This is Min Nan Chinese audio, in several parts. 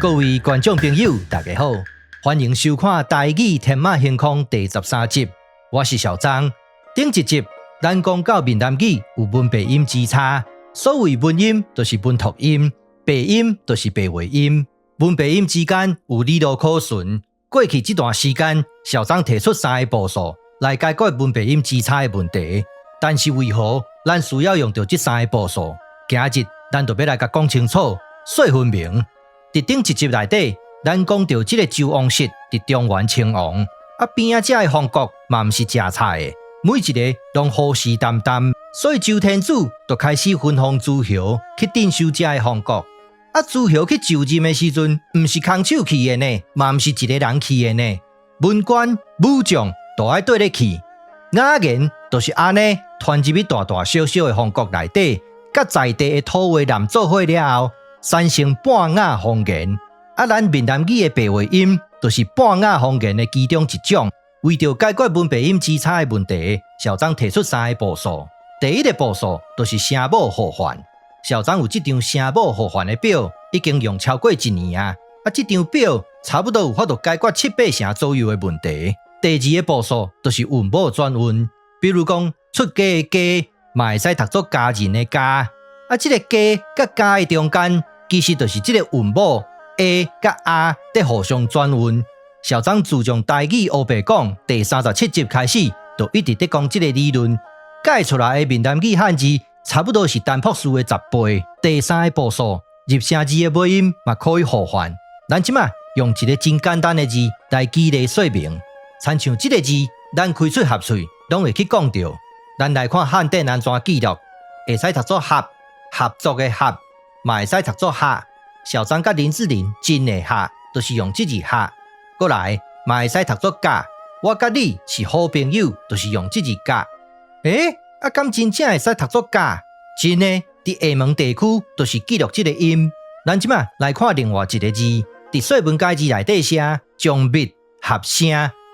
各位觀眾朋友，大家好，歡迎收看《台語天馬行空》第13集，我是小張。頂一集，咱講到閩南語有文白音之差，所謂文音就是文讀音，白音就是白話音。文白音之間有理路可循。過去這段時間，小張提出三個步數來解決文白音之差的問題。但是為何咱需要用著這三個步數？今日咱就欲來共講清楚，說分明。佇頂一集內底，咱講著這个周王室佇中原稱王，啊邊仔遮的方國嘛毋是食菜的，每一个攏虎視眈眈，所以周天子就開始分封諸侯去鎮守遮的方國。啊，諸侯去就任的時陣，毋是空手去的呢，嘛毋是一个人去的呢，文官武將都愛綴咧去。雅言就是按呢，傳入去大大小小的方國內底，佮在地的土話濫做伙了後，產生半雅方言。啊，咱閩南語的白話音，就是半雅方言的其中一種。為著解決文白音之差的問題，小張提出三个步數。第一个步數就是聲母互換。小張有這張聲母互換的表，已經用超過一年啊。啊，這張表差不多有法度解決七八成左右的問題。第二个步數就是韻母轉韻，比如講出家的家，嘛會使讀做家人的家。啊，這个家佮家的中間，其實就是這个韻母 a 佮 a 佇互相轉韻。小張自從台語烏白講第37集開始，就一直佇講這个理論，改出來的閩南語漢字，差不多是陳博士的10倍。第三个步數，入聲字的尾音嘛可以互換。咱這馬用一个真簡單的字來舉例說明，親像這个字，咱開喙合喙攏會去講著。咱來看漢典按怎記錄，會使讀做合，合作的合，嘛會使讀做合。小張佮林志玲真會合，就是用這字合。過來嘛會使讀做佮，我佮你是好朋友，就是用這字佮。欸，啊，敢真正會使讀做佮？真的，佇廈門地區就是記錄這个音。咱這馬來看另外一个字，佇說文解字內底寫將密合聲，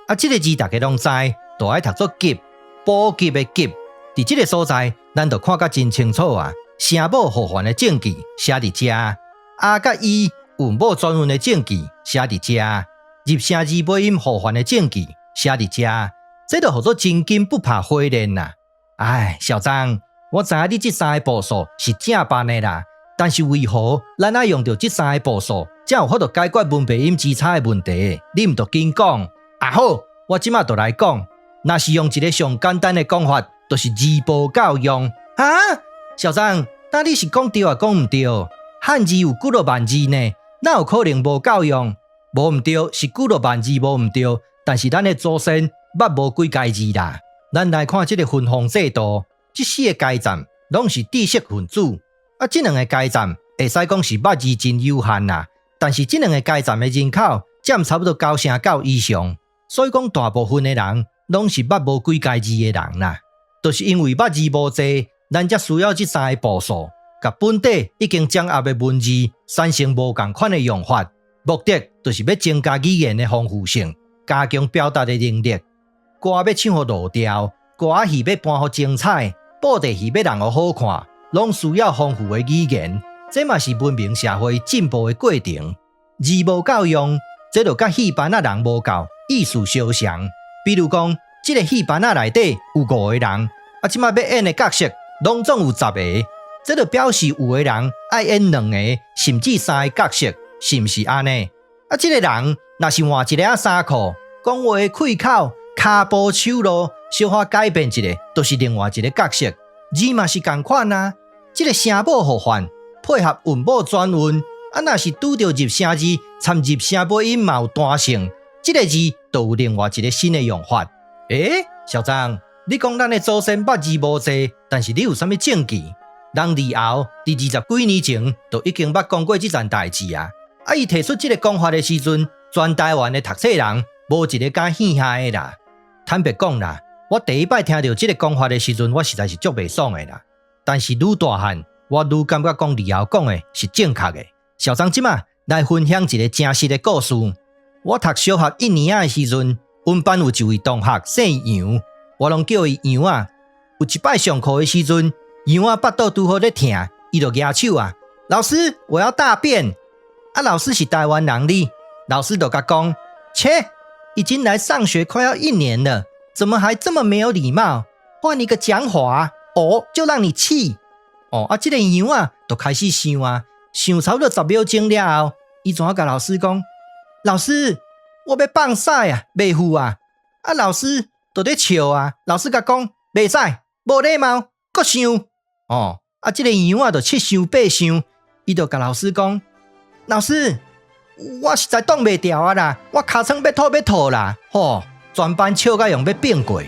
啊，這个字大家攏知，就愛讀做急，補給的給。佇這个所在，咱就看甲真清楚啊。聲母互換的證據寫佇遮，a 佮 e 韻母轉韻的證據寫佇遮，入聲字尾音互換的證據寫佇遮，這就號做真金不怕火煉啦。唉，小張，我知影你這三個步數是正範的啦，但是為何咱愛用著這三个步數，才有法度解決文白音之差的問題？你毋著緊講。啊好，我這馬就來講。若是用一个上簡單的講法，就是字無夠用。啊，小張，那你是講對抑講毋對？漢字有幾落萬字呢，哪有可能無夠用？無毋對，是幾落萬字無毋對，但是咱的祖先捌無幾該字啦。咱來看這个分封制度，這四个階層攏是知識分子，啊，這兩个階層會使講是捌字真有限啦。但是這兩个階層的人口佔差不多九成九以上，所以講大部分的人攏是捌無幾該字的人啦。就是因為捌字無濟，咱才需要這三个步數，共本底已經掌握的文字產生無仝款的用法，目的就是欲增加語言的豐富性，加強表達的能力。歌欲唱予落調，歌仔戲欲搬予精彩，布袋戲欲弄予好看，攏需要豐富的語言。這嘛是文明社會進步的過程。字無夠用，這就佮戲班仔人無夠，意思相像。比如講，這个戲班仔內底有五个人，啊，這馬欲演的角色攏總有10个，這就表示有的人愛演兩个，甚至三个角色，是毋是按呢？啊，這个人若是換一个衫褲，講話的氣口、跤步手路，小可改變一下，就是另外一个角色。字嘛是仝款啊，這个聲母互換，配合韻母轉韻，啊，若是拄著入聲字，摻入聲尾音嘛有彈性，這个字就有另外一个新的用法。欸，小張，你講咱的祖先捌字無濟，但是你有啥物證據？人李敖佇20幾年前就已經捌講過這件代誌啊！啊，伊提出這个講法的時陣，全台灣的讀冊人無一个敢耳下的啦。坦白講啦，我第一擺聽著這个講法的時陣，我實在是足袂爽的啦。但是愈大漢，我愈感覺講李敖講的是正確的。小張這馬來分享一个真實的故事。我讀小學一年仔的時陣，阮班有一位同學姓楊，我攏叫伊楊仔。有一擺上課的時陣，楊仔腹肚拄好咧疼，伊就舉手啊，老師，我要大便。啊，老師是台灣人哩，老師就共講：切，已經來上學快要一年了，怎麼還這麼沒有禮貌？換一個講法，哦，就讓你氣。哦，啊，這個羊仔就開始想啊，想差不多10秒鐘了後，伊怎共老師講？老師，我欲放屎啊，袂赴啊！啊，老師就咧笑啊，老師共講，袂使，無禮貌，閣想。哦，啊，這個羊仔就七想八想，伊就共老師講：老師，我實在擋袂牢啊啦，我尻川欲吐欲吐啦！吼，全班笑甲用欲變過。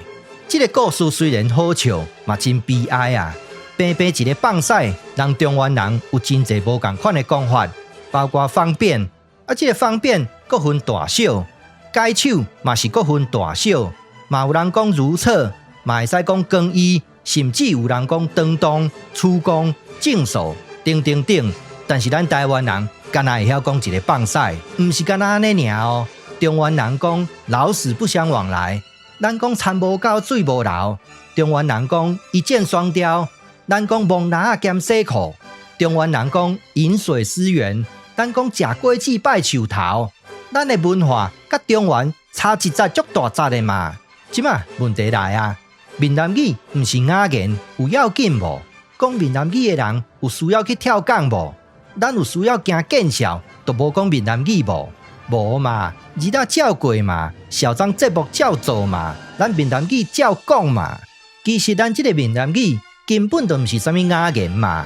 這個故事雖然好笑，嘛真悲哀啊！平平一个放屎，人中原人有真濟無仝款的講法，包括方便，啊，這个方便閣分大小，解手嘛是閣分大小，嘛有人講如廁，嘛會使講更衣，甚至有人講當當、出宮、正所等等等。但是咱台灣人敢若會曉講一个放屎，毋是干焦按呢爾哦。中原人講老死不相往來，咱講田無狗水無流。中原人講一箭雙雕，咱講摸籃仔兼洗褲。中原人講飲水思源，咱講食果子拜樹頭。咱的文化佮中原差一節足大節的嘛。這馬問題來啊，閩南語毋是雅言，有要緊無？講閩南語的人有需要去跳港無？咱有需要驚見笑，就無講閩南語無？無嘛，字仔照過嘛，小張節目照做嘛，咱閩南語照講嘛。其實咱這个閩南語根本就毋是啥物雅言嘛，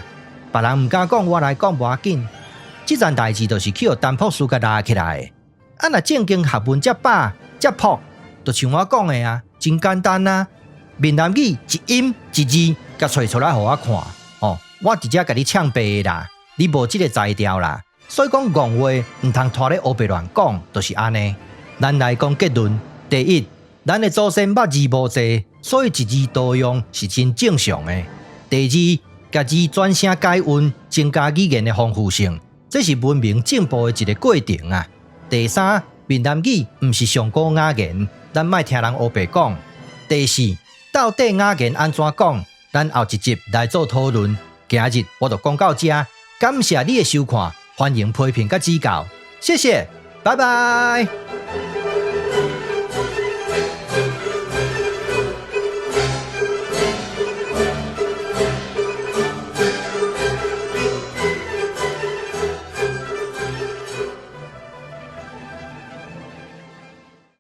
別人毋敢講，我來講無要緊。這件代誌就是去予陳博士共拉起來。啊，若正經學問遮飽遮博，就像我講的啊，真簡單啊。閩南語一音一字，共揣出來予我看，哦，我直接共你嗆白的啦，你無這个才調啦。所以講戇話毋通拖咧烏白亂講，就是按呢。咱來講結論：第一，咱的祖先捌字無濟，所以一字多用是真正常的。第二，共字轉聲改韻，增加語言的豐富性，這是文明進步的一个過程啊。第三，閩南語毋是上古雅言，咱莫聽人烏白講。第四，到底雅言按怎講？咱後一集來做討論。今日我就講到這，感謝你的收看，歡迎批評佮指教，謝謝，拜拜。